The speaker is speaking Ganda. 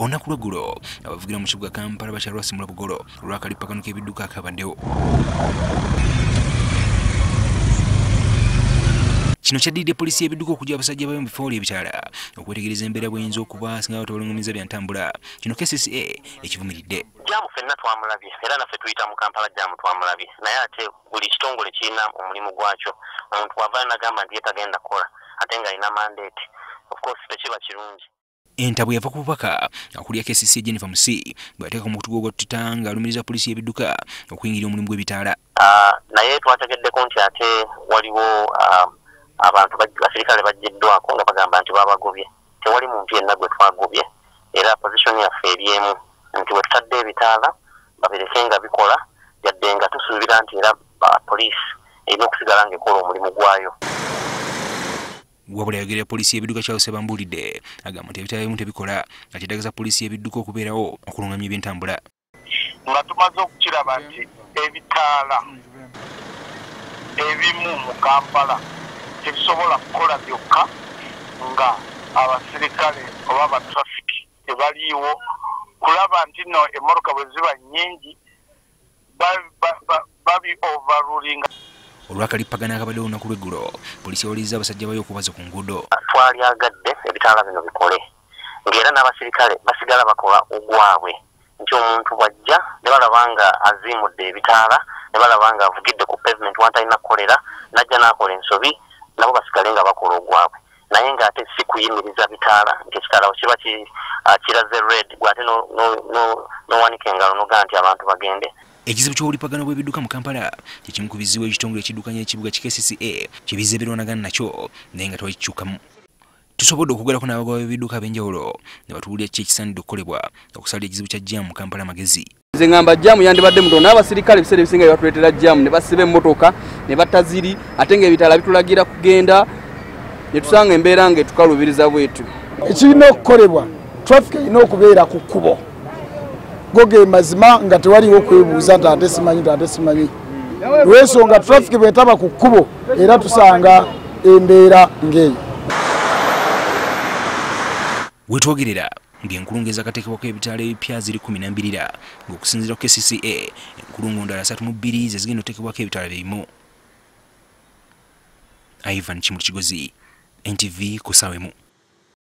Olunaku lw'eggulo abavugira mu kibuga Kampala bakyalwasimula bugolo olw'akalippagano k'ebidduka akabaddewo. Kino kyaddiridde poliisi y'ebidduka okujja abasajja bayo mu bifo ebitaala okwetegereza embeera bw'eyinza okuba singa batabalungamizza bya ntambula. Kino KCCA ekivumiridde. Jaamu ffenna twamulabye era naffe tuyita mu Kampala jaamu twamulabye, naye ate buli kitongole kirina omulimu gwakyo. Omuntu bw'avaayo n'agamba nti ye tagenda kukola ate ng'alina mandate, of course tekiba kirungi. Entabwe yava ku bubaka akulira KCCA Jennifer Musi bw'ateeka ku mukutu gwa Twitter ng'alumiriza poliisi y'ebidduka okuyingira omulimu gw'ebitaala. Naye twategeddeko nti ate waliwo abantu basirikale baggiddwako nga bagamba nti babagobye. Tewali muntu yenna gwe twagobye, era position yaffe eri emu nti we tutadde ebitaala babireke nga bikola, yadde nga tusuubira nti era poliisi erina okusigala ng'ekola omulimu gwayo. Wabula yayogerera poliisi y'ebidduka Charles Bambulidde agamba nti ebitaala ebimu tebikola, nga kyetaagisa poliisi y'ebidduka okubeerawo okulungamya ebyentambula. Nga tumaze okukiraba nti ebitaala ebimu mu Kampala tebisobola kukola byokka nga abasirikale oba abatrafiki tebaliiwo kulaba nti nno emmotoka bwe ziba nnyingi babi overrulinga. Olw'akalippagano akabaddewo olunaku lw'eggulo, poliisi yawuliriza abasajja bayo okubaza ku nguudo. Twalyagadde ebitaala bino bikole ng'era n'abasirikale basigala bakola ogwabwe, nti omuntu bw'ajja ne balaba nga aziimudde ebitaala, ne balaba nga avugidde ku pavement w'atalina kukolera, n'ajja n'akola ensobi, nabo basigale nga bakola ogwabwe. Naye ng'ate si kuyimiriza bitaala, nti ekitaala kiba kiraze red, gw'ate n'owanika engalo n'ogaa nti abantu bagende. Ekizibu ky'obulipagano bw'ebidduka mu Kampala kye kimu ku bizibu ekitongole ekiddukanya ekibuga ki KCCA kye bizze birwanagana nakyo, naye nga tewakikyukamu. Tusobodde okwogerako n'abagoba b'ebidduka ab'enjawulo ne batubuulira kiki ekisaanidde okukolebwa okusalira ekizibu kya jjaamu mu Kampala amagezi. Nze ngamba jjaamu yandibadde mutono, n'abasirikale ebiseera ebisinga bye batuleetera jjaamu ne basiba emmotoka ne bataziri, ate ng'ebitaala bitulagira kugenda ne tusanga embeera ng'etukalubiriza bwetyo. Ekirina okukolebwa, traffic erina okubeera ku kkubo. Go ge mazima nga tewaliwo kwebuuza nti ate simanyi nti ate simanyi. Lw'ensonga traffic bw'etaba ku kkubo era tusanga embeera ng'eyo. Wetwogerera ng'enkulungo ezakateekebwako ebitaala ebipya ziri 12 ng'okusinziira ku KCCA enkulungo ndala 32 ze zigenda okuteekebwako ebitaala bye bimu. Ivan Kimuli Kigozi, NTV ku ssaawa emu.